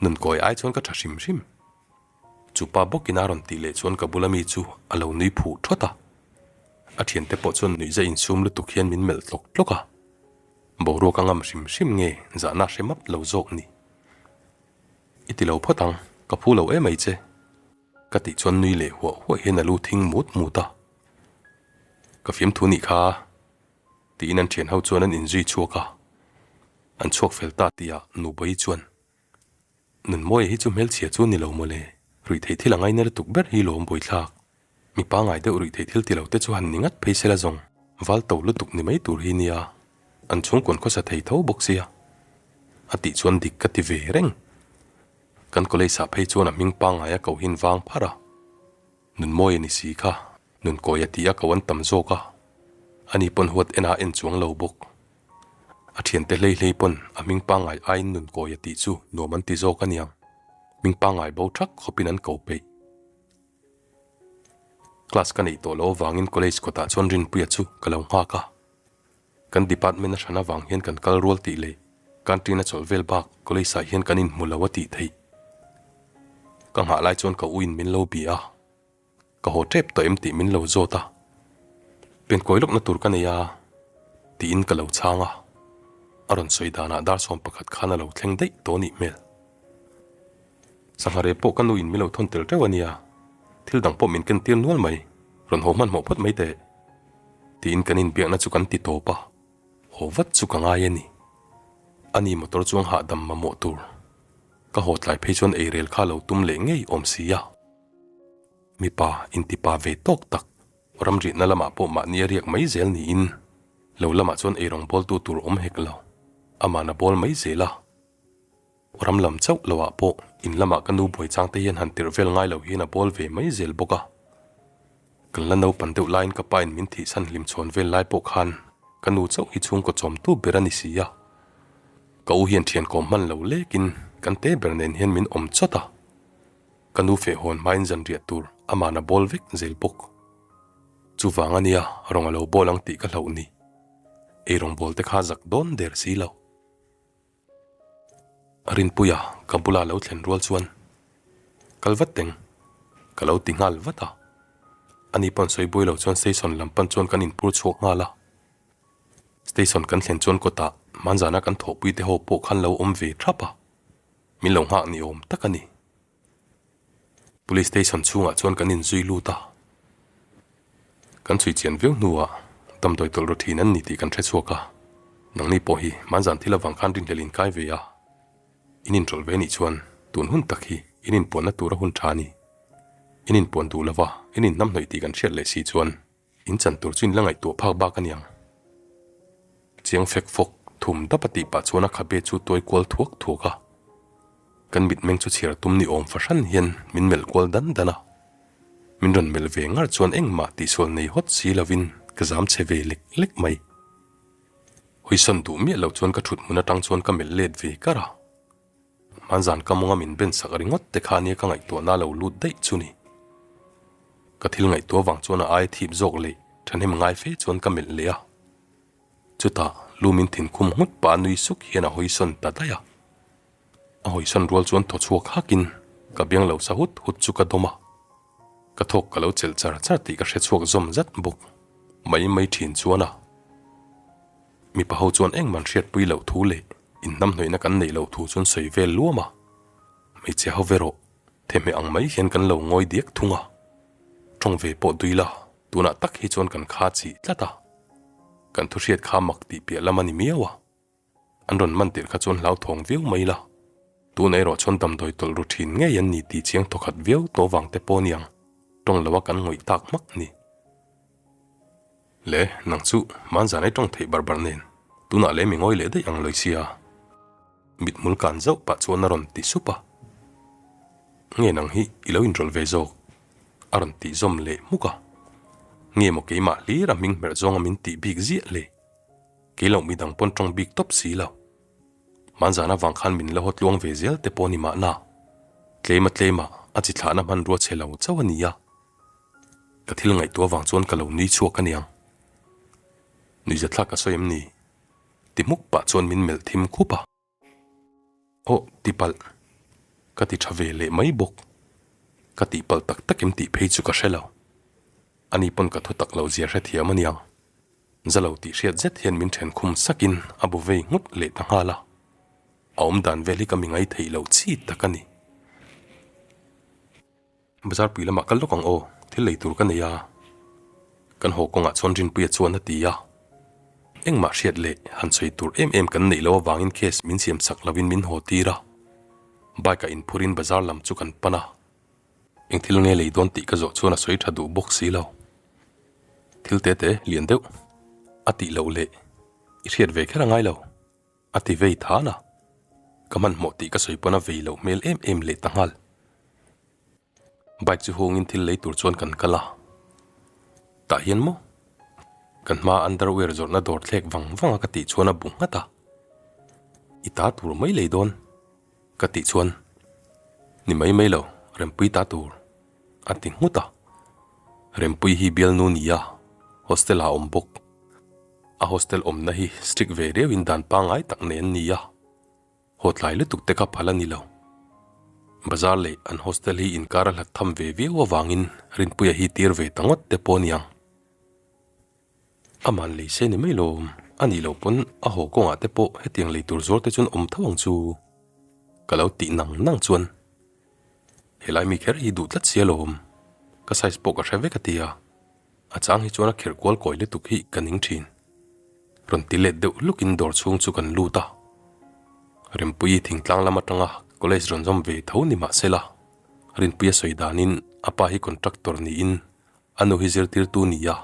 Nunkawi ai chuan ka tha hrim hrim. Chupa bawkin a rawn tih leh chuan ka bula mi chu a lo nui phuh thawt a. A thiante pawh chuan nuihza insum lutuk hian min melh tlawk tlawk a. Boruak a ngam hrim hrim nge zahna hre map lo zawk ni. I ti lo phawt ang, ka phu lo em ai che. Ka tih chuan nui leh huah huah hian a lu thing mut mut a. Ka fiamthu nih kha. Tiin an thian ho chuan an inzui chhuak a. An chhuak fel ta tih ah Nubawi chuan, Nunmawia hi chu hmelchhia chu ni lo mawle, ruihtheih thil a ngaina lutuk ber hi lawm buaithlak. Mi pangai deuh ruihtheih thil ti lo te chu han ni ngat phei sela zawng, val to lutuk ni mai tur hi nia, an chhungkawn khawsa thei tho bawk sia. A tih chuan dik ka ti ve reng. Kan college ah phei chuan a hming pangai a kohin vang pharh a. Nunmawia ni si kha, Nunkawia tih a ko an tam zawk a, ani pawn huat en a en chuang lo bawk. A thiante hlei hlei pawn a hming pangngai aiin Nunkawia tih chu nuam an ti zawk aniang, hming pangngai bo thak khawpin an ko peih. Class ka neih tawh loh avangin college kawtah chuan Rinpuia chu ka lo nghak a. Kan department a hran avang hian kan kal rual tih leh canteen a chawlh vel bak college ah hian kan inhmu lo a tih theih. Ka nghah lai chuan ka uin min lo bia a, ka haw tep tawh em tih min lo zawt a, penkawi lawkna tur ka nei a tiin ka lo chhang a, a rawn sawi danah dar 11 khan a lo thleng daih tawh a nih hmel. Sangha rep pawh ka nuin min lo thawn tel teuh a nia, thil dang pawh min ken tir nual mai, rawn haw hmanhmawh phawt mai teh. Tiin kan inbiakna chu kan ti tawp a, haw vat chu ka ngai a ni. Ani motor chuang hahdam mamawh tur. Ka haw tlai phei chuan eirel kha lo tum leh ngei awm si a. Mipa intipa ve tawk tak, ramrihna lamah pawh mahni a riak mai zel niin, lo lamah chuan eirawng bawltu tur awm hek lo, aman a bawl mai zel a. Ram lam chauh loah pawh in lamah ka nu buai chang te hian han tirh vel ngai lo hian a bawl ve mai zel bawk a. Kan la naupan deuh laiin ka pa in min thihsan hlim chhawn vel lai pawh khan ka nu chauh hi chhungkaw chawmtu ber a ni si a. Ka u hian thian kawm hman lo lekin kan te ber nen hian min awm chawt a. Ka nu feh hawn hmain zanriah tur aman a bawl vek zel bawk. Chuvang a nia rawng a lo bawl ang tih ka hlauh ni. Eirawngbawl te kha zak dawn der si lo. Rinpuia ka bula lo thlen rual chuan kal vat teng ka lo ti nghal vat a. Ani pawn sawi buai lo chuan station lam pan chuan kan inphur chhuak nghal a. Station kan thlen chuan kawtah hmanzana kan thawhpui te ho pawh khan lo awm ve thap a, min lo nghak ni awm tak a ni. Police station chhungah chuan kan inzui lut a, kan chhui chian viau hnuah damdawi tawlh ru thin an ni tih kan hre chhuak a, nangni pawh hi hmanzan thil avang khan rinhlelh in kai ve a, in inrawlh ve nih chuan tun hun tak hi in inpuanna tura hun tha a ni. In inpuan duh lova in inhnamhnawih tih kan hriat leh si chuan In chan tur chu in la ngaihtuah phak bak a niang. Chiang fek fawk thum dap a tih pah chuan a khabe chu tuai kual thuak thuak a. Kan mitmeng chu chhiar tum ni awm fahran hian min melh kual dan dan a. Min rawn melh ve ngar chuan engmah tihsual nei hawt si lovin ka zam chhe ve lek lek mai. Hawisawn duh miah lo chuan ka thut hmun atang chuan ka melh let ve kar a. Hmanzan ka mawnga min ben sak ringawt te kha nia ka ngaihtuahna lo lut daih chu ni. Ka thil ngaihtuah vang chuan a ai thip zawk leh thahnem ngai fe chuan ka melh leh a. Chutah lu min thin khum nghut pah nui suk hian a hawisawn ta daih a. A hawisawn rual chuan thaw chhuak hakin ka biang lo sa hut hut chu ka dawm a. Ka thawk ka lo chelh char char tih ka hre chhuak zawm zat bawk mai mai thin chuan a. Mipa ho chuan engmah hriatpui loh thu leh inhnamhnawihna kan neih loh thu chuan sawi vel luam a, hmeichhe ho ve rawh, thehmeh ang mai hian kan lo ngawi diak thung a. Tawng ve pawh dui la, tunah tak hi chuan kan kha chih tlat a. Kan thu hriat kha mak tih piah lam a ni miau a. An rawn man tirh kha chuan hlauthawng viau mai la, tun erawh chuan damdawi tawlh ru thin ngei an ni tih chiang thawkhat viau tawh vang te pawh niang, tawng loa kan ngawih tak hmak ni. Le, nang chu hmanzan ai tawng theih bar bar nen, tunah leh mi ngawi leh daih ang lawi sia. Mithmul kan zauh pah chuan a rawn ti sup a. Nge nang hi i lo inrawlh ve zawk? A rawn tih zawm leh hmuk a. Nge maw keimah hlir a hming hmerh zawnga min tih bik ziah le? Kei loh midang pawn tawng bik tawp si lo. Hmanzan avang khan min la haw tluang ve zel te pawh ni mahna. Tlema tlema a chi thlahna hmanrua chhe lo chauh a ni a. Ka thil ngaihtuah avang chuan ka lo nui chhuak a niang. Nuihzathlak ka sawi em ni? Ti hmuk pah chuan min melh thim khup a. Aw, ti palh. Ka ti tha ve leh mai bawk. Ka tih palh tak tak em tih phei chu ka hre lo. Ani pawn ka thu tak lo zia hrethiam a niang. Za lo tih hriat zet hian min then khum sakin a bu vei nghut leh ta nghal a. A awmdan vel hi ka mi ngai theih loh chi tak a ni. Bazar pui lamah kal lawk ang aw, thil lei tur ka nei a. Kan haw kawngah chuan Rinpuia chuan a ti a. Engmah hriat leh han sawi tur em em kan neih loh avangin case min siam sak lovin min haw tir a. Bike ah inphurin bazar lam chu kan pan a. Eng thil nge lei dawn tih ka zawh chuan a sawi tha duh bawk si lo. Thil te te lian deuh a tih loh leh i hriat ve kher a ngai lo. A ti vei than a, ka hmanhmawh tih ka sawi pawn a vei loh hmel em em leh ta nghal. Bike chu hungin thil lei tur chuan kan kal a, tah hian maw kan hma underwear zawrhna dawr thlek vang vang a ka tih chuan a bu nghat a, I ta tur mai lei dawn ka tih chuan ni mai mai lo Rempui ta tur a ti nghut a, Rempui hi bialnu nia hostel ah a awm bawk. A hostel awmna hi strict ve riauin dan pangngai tak nei an ni a, haw tlai lutuk te kha phal a ni lo. Bazar leh an hostel hi inkar a hlat tham ve viau avangin Rinpuia hi tir ve ta ngawt te pawh a niang. Aman lei se ni mai lawm, a nih loh pawn a haw kawngah te pawh hetiang lei tur zuar te chuan awm tho ang chu ka lo tih nang nang chuan helai mi kher hi duh tlat sia lawm, ka size pawh ka hre vek a ti a. A chang hi chuan a kherh kual kawi lutuk hi ka ning thin. Rawn ti let deuh lukin dawr chhung chu kan lut a. Rempuii thingtlang lam atanga college rawn zawm ve tho ni mah sela, Rinpuia sawi danin a pa hi contractor niin a nu hi zirtirtu ni a,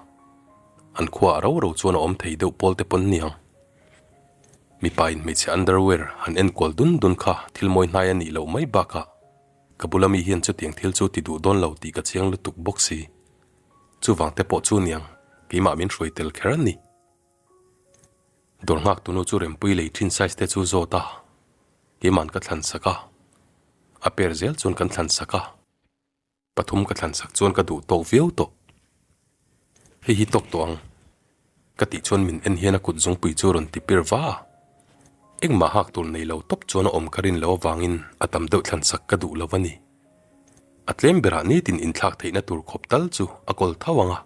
an khua a ro ro chuan a awm thei deuh pawl te pawn niang. Mipa in hmeichhe underwear han enkual dun dun kha thil mawi hnai a nih loh mai bakah ka bula mi hian chutiang thil chu ti duh dawn lo tih ka chiang lutuk bawk si. Chuvang te pawh chu niang, keimah min hruai tel kher a ni. Dawr nghak tunu chu rempui lei thin size te chu zawt a, keima'n ka thlan sak a, a per zel chuan kan thlan sak a, pathum ka thlan sak chuan ka duh tawk viau tawh. Hei hi tawk tawh ang, ka tih chuan min en hian a kut zungpui chu rawn ti pir va a, engmah hak tur nei lo tawp chuan a awm ka rin loh avangin a tam deuh thlan sak ka duh lo a ni. A tlem berah nitin inthlak theihna tur khawp tal chu a kawl tho ang a,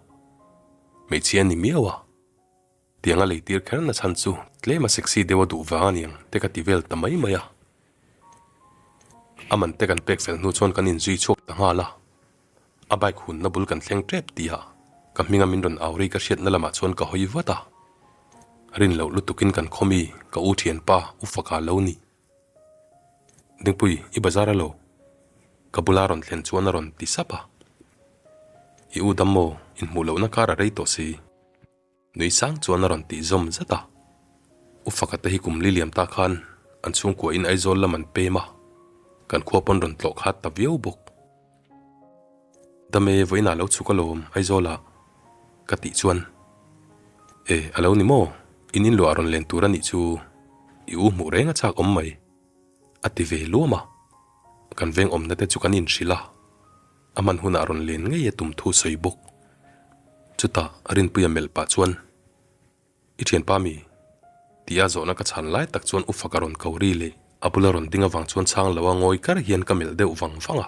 hmeichhia a ni miau a. Tiang a leitir kher na chhan chu tlem a sexy deuh a duh vang a niang te ka ti vel ta mai mai a. A man te kan pek fel hnu chuan kan inzui chhuak ta nghal a. A bike hunna bul kan thleng tep tih ah ka hminga min rawn au ri ka hriatna lamah chuan ka hawi vat a. Rin loh lutukin kan khaw mi ka u thianpa u faka lo ni. Dingpui, i bazar a lo? Ka bula rawn thlen chuan a rawn ti sap a. I u dam maw? Inhmuh lohna kar a rei tawh si. Nui sang chuan a rawn tih zawm zat a. U Faka te hi kum li liam ta khan an chhungkua in Aizawl lam an pem a, kan khua pawn rawn tlawh khat ta viau bawk. Dame vawiinah lo chhuk alawm Aizawl ah ka tih chuan, E, a lo ni maw? In inluah a rawn len tur a nih chu i u hmuh reng a chak awm mai a ti ve luam a. Kan veng awmna te chu kan inhrilh a. A hman hunah rawn len ngei a tum thu sawi bawk. Chutah Rinpuia melh pah chuan, I thianpa mi? Tia zawhna ka chhan lai tak chuan Ufaka rawn ko ri leh a bula rawn ding avang chuan chhang lo a ngawi kar hian ka melh deuh vang vang a.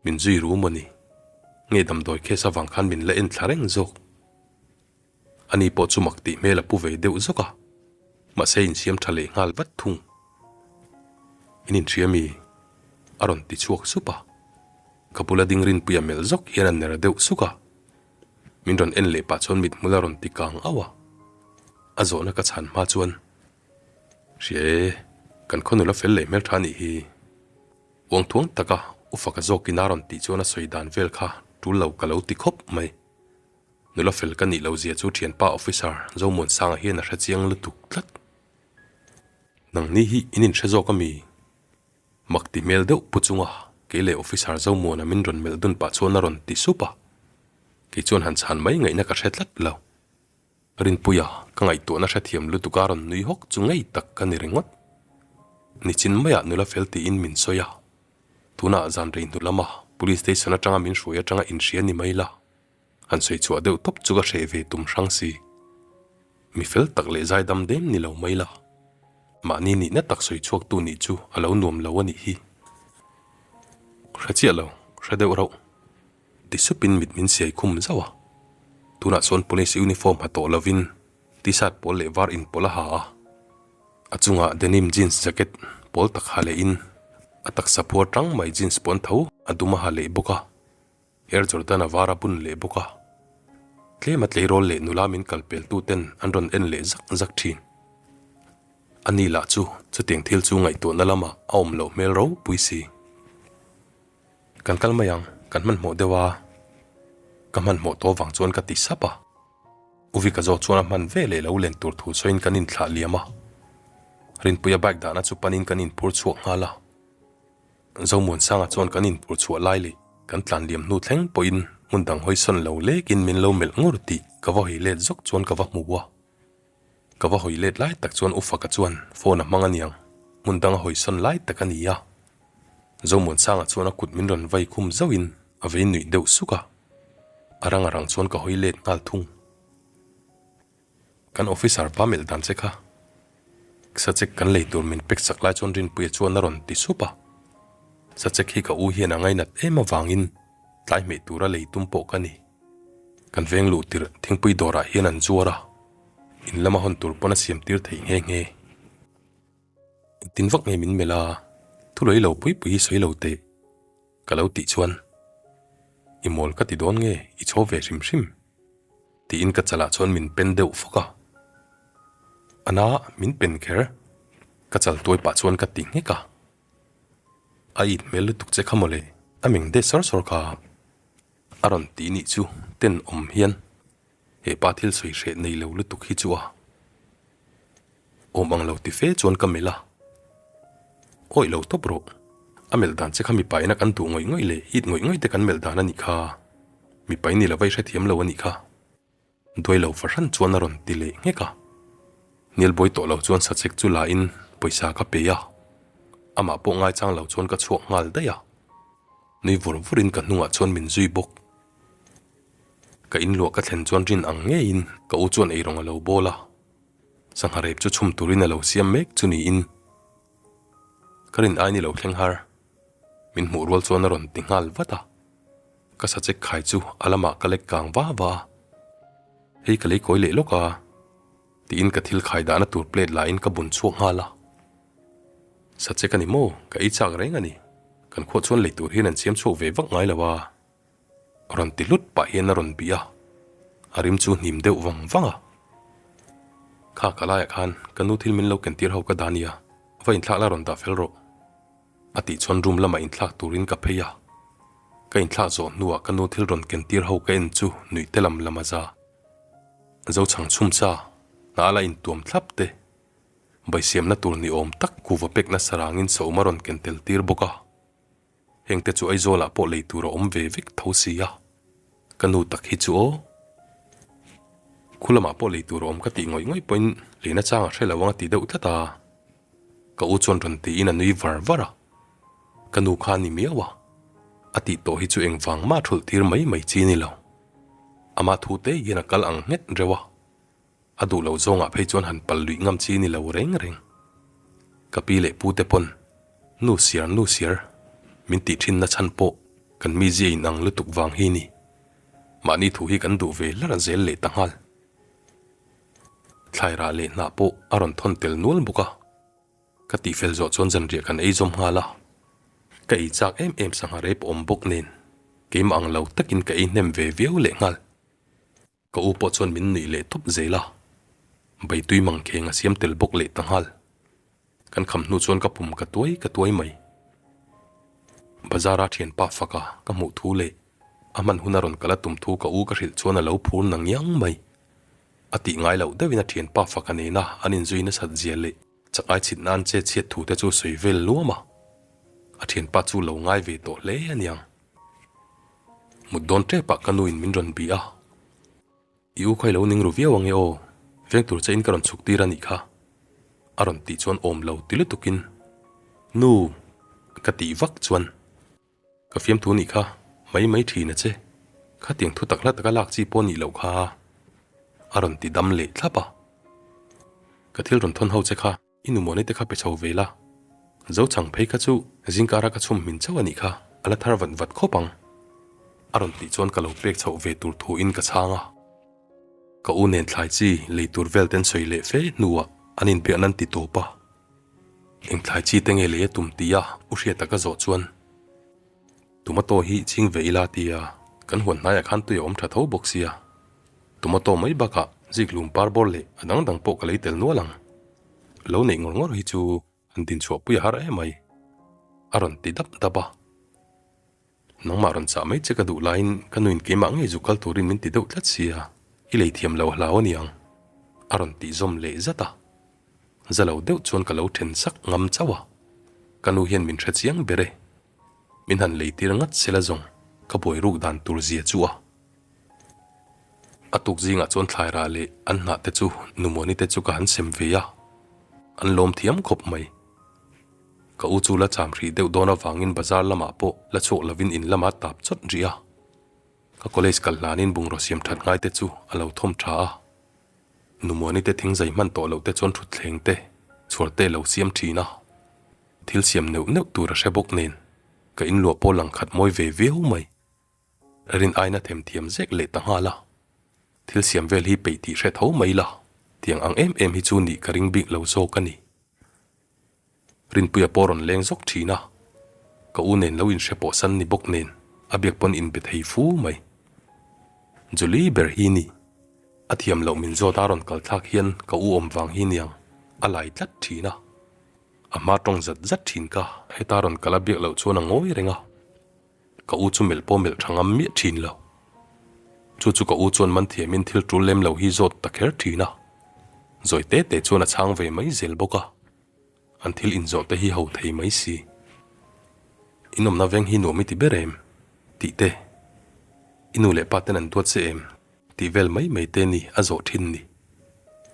Min zui ru maw ni? Nge damdawi case avang khan min la en thla reng zawk? Ani pawh chu mak tih hmel a pu ve deuh zawk a, mahse insiam tha leh nghal vat thung. In inhria mi? A rawn ti chhuak sup a. Ka bula ding Rinpuia melh zawk hian a ner deuh suk a. Min rawn en leh pah chuan mithmul a rawn ti kang auh a. A zawhna ka chhan hma chuan, Hria e, kan khaw nula fel leh hmeltha anih hi. Uang thuang taka u faka zawkin a rawn tih chuan a sawi dan vel kha tul lo ka lo ti khawp mai. Nula fel ka nih lo zia chu thianpa officer Zomuansanga hian a hre chiang lutuk tlat. Nangni hi in inhre zawk ami? Mak ti hmel deuh pu chunga kei leh officer Zomuana min rawn melh dun pah chuan a rawn ti sup a. Kei chuan han chhan mai ngaihna ka hre tlat lo. Rinpuia, ka ngaihtuahna hrethiam lutuk a rawn nui hawk chu ngei tak ka ni ringawt. Nichin maiah nula fel tiin min sawi a. Tunah zan rei hnu lama police station atanga min hruai atanga inhria ni mai la. Han sawi chhuah deuh tawp chu ka hreh ve tum hrang si. Mi fel tak leh zaidam dem ni lo mai la. Mahni nihna tak sawi chhuaktu nih chu a lo nuam lo a nih hi. Hre chiah lo, hre deuh rauh. Ti supin mit min siai khum zauh a. Tunah chuan police uniform ha tawh lovin t-shirt pawl leh var inpawlh a ha a. A chungah denim jeans jacket pawl tak ha lehin a taksa phuar tang mai jeans puan tho a dum a ha leh bawk a. Air Jordan a var a bun leh bawk a. Tlem a tleirawl leh nula min kal pel tu ten an rawn en leh zak zak thin. A ni lah chu chutiang thil chu ngaihtuahna lamah a awm loh hmel ropui si. Kan kal mai ang, kan hmanhmawh deuh a. Ka hmanhmawh tawh vang chuan ka ti sap a. U Vika zawk chuan a hman ve leh lo len tur thu sawiin kan inthlah liam a. Rinpuia bike dahna chu panin kan inphur chhuak nghal a. Zomuansanga chuan kan inphur chhuah lai leh kan tlan liam hnu thleng pawhin hmun dang hawi sawn lo lekin min lo melh ngur tih ka va hawi let zawk chuan ka va hmu a. Ka va hawi let lai tak chuan U Faka chuan phone a hmang aniang, hmun dang a hawi sawn lai tak a ni a. Zomuansanga chuan a kut min rawn vai khum zauhin a vei nuih deuh suk a. A rang a rang chuan ka hawi let nghal thung. Kan officer pa melh dan che kha. Sachek kan lei tur min pek chak lai chuan Rinpuia chuan a rawn ti sup a. Sachek hi ka u hian a ngainat em avangin tlai hmeh tura lei tum pawh ka ni. Kan veng luh tirh thingpui dawrah hian an zuar a, in lama hawn tur pawn a siam tir theih nghe nghe. Engtin vak nge min melh a, thu lawih lo pui pui hi sawi lo teh. Ka lo tih chuan, I mawl ka ti dawn nge, i chho ve hrim hrim? Tiin ka chalah chuan min pen deuh fawk a. Ana, min pen kher? Ka chal tuai pah chuan ka ti nghek a. A it hmel lutuk che kha mawle, a meng det sawr sawr kha. A rawn ti nih chu ten awm hian he pa thil sawi hreh nei lo lutuk hi chu a awm ang lo ti fe chuan ka melh a. Awih lo tawp rawh. A melh dan che kha mipa ina kan duh ngawih ngawih leh it ngawih ngawih te kan melh dan a nih kha. Mipa in ni lo va i hrethiam lo a nih kha. Duai lo fahran chuan a rawn ti leh nghek a. Nialbawi tawh lo chuan sachek chu la in pawisa ka pe a. Amah pawh ngaichang lo chuan ka chhuak nghal daih a. Nui vur vur in ka hnungah chuan min zui bawk. Ka inluah ka thlen chuan rin ang ngeiin ka u chuan eirawng a lo bawl a. Sangha rep chu chhum turin a lo siam mek chu niin ka rin ai ni lo thleng har. Min hmuh rual chuan a rawn ti nghal vat a. Ka sachek khai chu a lamah ka lek kang va va a. Hei ka lei kawi leh lawk a. Tiin ka thil khai dahna tur plate la in ka bun chhuak nghal a. Sachek a ni maw? Ka ei chak reng a ni. Kan khuah chuan lei tur hian an siam chhuak ve vak ngai lo a. Rawn ti hlut pah hian a rawn bih a, a rim chu hnim deuh vang vang a. Kha ka laiah khan ka nu thil min lo ken tir ho ka dah nia, va inthlak la rawn dah fel rawh. A tih chuan room lamah inthlak turin ka phei a. Ka inthlak zawh hnuah ka nu thil rawn ken tir ho ka en chu nuih te lam lam a za. Zo chhang chhum cha, hna la intuam thlap te. Baisiamna tur ni awm tak kuva pek nasa rangin saum a rawn ken tel tir bawk a. Hengte chu Aizawlah pawh lei tur a awm ve vek tho si a, ka nu tak hi chu aw. Khu lamah pawh lei tur a awm ka tih ngawih ngawih pawhin leina chang a hre lo ang a ti deuh tlat a. Ka u chuan rawn tiin a nui var var a, ka nu kha a ni miau a, a tih tawh hi chu engvang mah thulh tir mai mai chi ni lo. Ama thu te hian a kal ang nghet reuh a. A duh lo zawngah phei chuan han pal luih ngam chi ni lo reng reng. Ka pi leh pu te pawn, Nu siar, nu siar, min tih thin na chhan pawh kan mizia in ang lutuk vang hi ni. Mahni thu hi kan duh ve hlar zel leh ta nghal. Thlai rah leh hnah pawh a rawn thawn tel nual bawk a. Ka tihfel zawh chuan zanriah kan ei zawm nghal a. Ka ei chak em em sangha rep awm bawk nen keimah ang lo takin ka ei hnem ve viau leh nghal. Ka u pawh chuan min nuih leh tawp zel a, Baitui mangkheng a siam tel bawk leh ta nghal. Kan kham hnu chuan ka pum ka tuai ka tuai mai. Bazar-a thianpa faka ka hmuh thu leh a hman huna rawn kal a tum thu ka u ka hrilh chuan a lo phur na ngiang mai. A tih ngai loh deuhin a thianpa faka nena an inzui nasat zia leh chak ai chhit nan che chhiat thu te chu sawi vel luam a. A thianpa chu lo ngai ve tawh hle aniang. Mut dawn tep ah ka nu in min rawn bih a, I u kha i lo ning ru viau ange aw, veng tur che in ka rawn chhuk tir a nih kha a rawn tih chuan awm lo ti lutuk in Nu ka tih vak chuan ka fiamthu nih kha mai mai thin a che, khatiang thu tak hla taka lak chi pawh nih loh kha a rawn ti dam leh thlap a, ka thil rawn thawn ho che kha. I nu Muani te kha pe chho ve la, zo chhang phei kha chu zingkara ka chhum hmin chauh a nih kha, a la thar vat vat khawp ang. A rawn tih chuan ka lo pek chhoh ve tur thu in ka chhang a. Ka u nen thlai chi lei tur vel ten sawi leh fe hnuah an inbiak nan ti tawp a. Eng thlai chi te nge lei a tum tih a u hriata ka zawh chuan Tomato hi ching ve ila tia kan huan hnaiah khan tui a awm tha tho bawk sia. Tomato mai bakah ziklum par bawr leh a dang dang pawh ka lei tel nual ang. Lo neih ngawr ngawr hi chu han din chhuah pui a har em mai. A rawn ti dap dap a. Nangmah rawn chah mai che ka duh laiin ka nuin keimah ngei zu kal turin min ti deuh tlat sia, i lei thiam lo a hlau a niang. A rawn tih zawm leh zat a. Za lo deuh chuan ka lo then sak ngam chauh a. Ka nu hian min hre chiang ber e. Min han lei tir ngat sela zawng ka buai ruk dan tur zia chu a. A tuk zingah chuan thlai rah leh an hnah te chu Numuani te chu ka han sem ve a, an lawm thiam khawp mai. Ka u chu la cham hrih deuh dawn avangin bazar lamah pawh la chhuak lovin in lamah tap chawt rih a. Ka college kal hlanin bungraw siam that ngai te chu a lo thawm tha a. Numuani te thingzai hman tawh loh te chuan thutthleng te chhuar te lo siam thin a. Thil siam neuh neuh tur a hre bawk nen ka inluah pawh lang khat mawi ve viau mai. Rin aina themthiam zek leh ta nghal a, thil siam vel hi peih tih hre tho mai la, tiang ang em em hi chu nih ka ring bik lo zawk a ni. Rinpuia pawh rawn leng zawk thin a, ka u nen lo inhre pawh san ni bawk nen a biak pawn inbe thei fu mai. Julie ber hi ni, a thiam loh min zawt a rawn kal thlak hian ka u awm vang hi niang a lai tlat thin a, a hma tawng zat zat thin ka heta rawn kal a biak loh chuan a ngawi reng a. Ka u chu melh pawh melh tha ngam miah thin lo. Chu chu ka u chuan man thiamin thil tul lem lo hi zawt ta kher thin a. Zawi te te chuan a chhang ve mai zel bawk a. An thil inzawh te hi ho thei mai si. In awmna veng hi nuam i ti ber em? Tih te. I nu leh pa ten an duat che em? Tih vel mai mai te ni a zawh thin ni.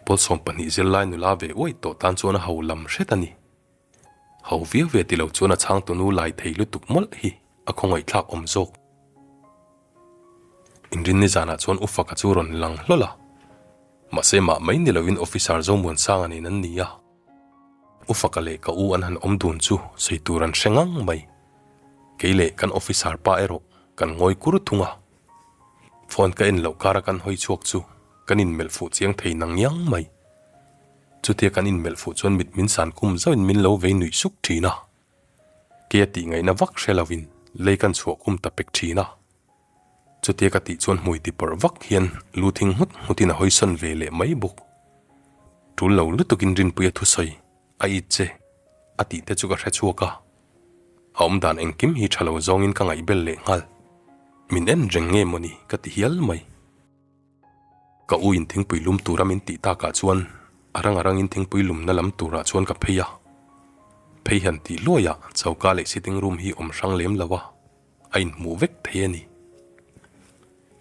Pawl 12 zirlai nula ve uaih tawh tan chuan a ho lam hret a ni. Ho viau ve ti lo chuan a chhangtunu lai thei lutuk mawlh hi a khawngaihthlak awm zawk. Inrinni zanah chuan U Faka chu rawn lang hlawl a, mahse mah mai ni lovin Officer Zomuansanga nen an ni a. U Faka leh ka u an han awm dun chu sawi tur an hre ngang mai. Kei leh kan officer pa erawh kan ngawi kur thung a. Phone ka en loh kara kan hawi chhuak chu kan inmelh fuh chiang thei nang ngiang mai. Chutia kan inmelh fuh chuan mit min san kum zauhin min lo vei nuih suk thin a. Kei a tih ngaihna vak hre lovin lei kan chhuah kum ta pek thin a. Chutia ka tih chuan hmui ti pawrh vak hian lu thing nghut nghutin a hawisawn ve leh mai bawk. Tul lo lutukin Rinpuia thusawi a it che a tih te chu ka hre chhuak a. A awmdan engkim hi tha lo zawngin ka ngaihbel leh nghal. Min en reng nge mawni ka ti hial mai. Ka u in thingpui lum tura min tih takah chuan a rang a rangin thingpui lumna lam turah chuan ka phei a. Phei han tih hluaiah choka leh sitting room hi awm hrang lem lo a, a inhmuh vek thei a ni.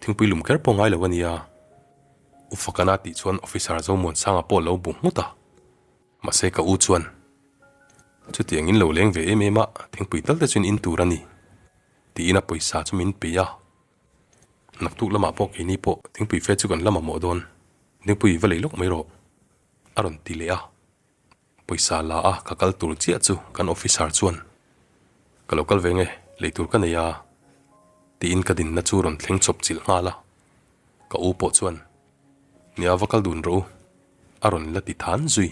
Thingpui lum kher pawh ngai lo a nia. U Fakana tih chuan Officer Zomuansanga pawh lo bu nghut a. Mahse ka u chuan, Chutiang in lo leng ve em em a, thingpui tal te chuan in tur a ni, tiin a pawisa chu min pe a. Naktuk lamah pawh keini pawh thingpui fe chu kan la mamawh dawn, thingpui va lei lawk mai rawh, a rawn ti leh a. Pawisa la a ka kal tur chiah chu kan officer chuan, Ka lo kal ve nge, lei tur ka nei a, tiin ka dinna chu rawn thleng chawp chilh nghal a. Ka u pawh chuan, Nia va kal dun rawh u, a rawn la ti than zui.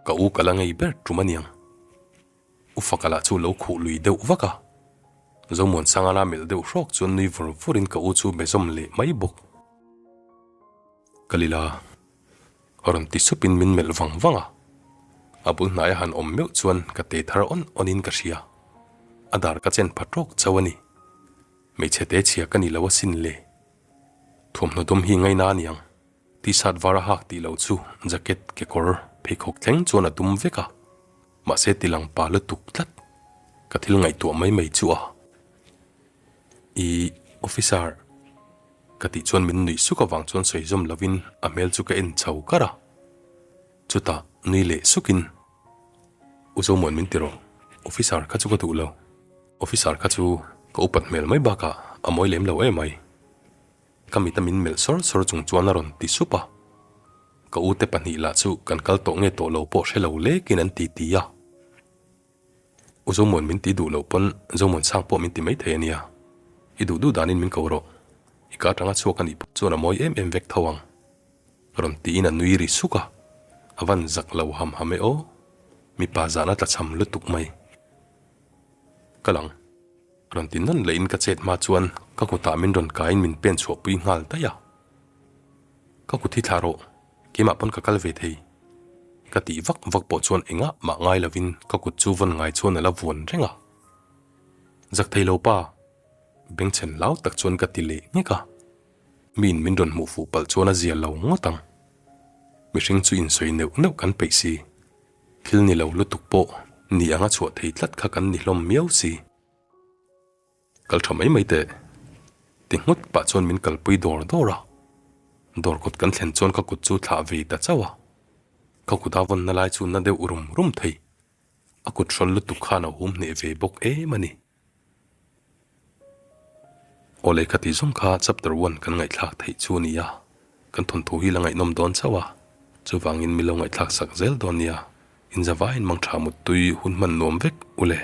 Ka u ka la ngei ber tum aniang. U Faka lah chu lo khuh lui deuh vak a. Zomuansanga la melh deuh hrawk chuan nui vur vurin ka u chu be zawm leh mai bawk. Ka lila a rawn ti supin min melh vang vang a. A bul hnaia han awm meuh chuan ka te thar awn awnin ka hria. A dar ka chen pha tawk chauh a ni. Hmeichhe te chhia ka ni lo asin le. Thuamhnaw dawm hi ngaina aniang. T-shirt var a hak tih loh chu jacket kekawr pheikhawk thleng chuan a dum vek a, mahse tilang pa lutuk tlat. Ka thil ngaihtuah mai mai chu a. Ih, officer. Ka tih chuan min nuih suk avang chuan sawi zawm lovin a hmel chu ka en chho kar a. Chutah nui leh sukin, U Zomuan min ti rawh, officer kha chu ka duh lo. Officer kha chu ka upat hmel mai bakah a mawi lem lo emai. Ka mita min melh sawr sawr chung chuan a rawn ti sup a. Ka ute pahnih lah chu kan kal tawh nge tawh lo pawh hre lo lekin an ti ti a. U Zomuan min ti duh loh pawn Zomuan sang pawh min ti mai thei a nia. I duh duh danin min ko rawh. I ka atanga chhuak a nih pawh chuan a mawi em em vek tho ang. Rawn tiin a nui ri suk a. A van zak lo ham ham e aw. Mipa zahna tlachham lutuk mai. Ka lang. Rawn ti nawn lehin ka chet hma chuan ka kutah min rawn kaiin min pen chhuahpui nghal daih a. Ka kut hi thlah rawh, keimah pawn ka kal ve thei. Ka tih vak vak pawh chuan engah mah ngai lovin ka kut chu vawn ngai chuan a la vuan reng a. Zak thei lo pa, bengchhen lau tak chuan ka ti leh nghek a. Miin min rawn hmuh fuh palh chuan a zia lo ngawt ang. Mihring chu insawi neuh neuh kan peih si. Thil ni lo lutuk pawh ni anga chhuah thei tlat kha kan ni hlawm miau si. Kal tha mai mai teh. Ti nghut pah chuan min kalpui dawr dawr a. Dawr kawt kan thlen chuan ka kut chu thlah ve ta chauh a. Ka kut a vawnna lai chu na deuh rum rum thei. A kut hrawl lutuk khan a hum hneh ve bawk em a ni. Aw lehkha tih zawng kha chapter one kan ngaihthlak theih chu a ni a, kan thawnthu hi la ngaihnawm dawn chauh a, chuvangin mi lo ngaihthlak sak zel dawn nia, inzavaiin mangtha muttui hun hman nuam vek u le.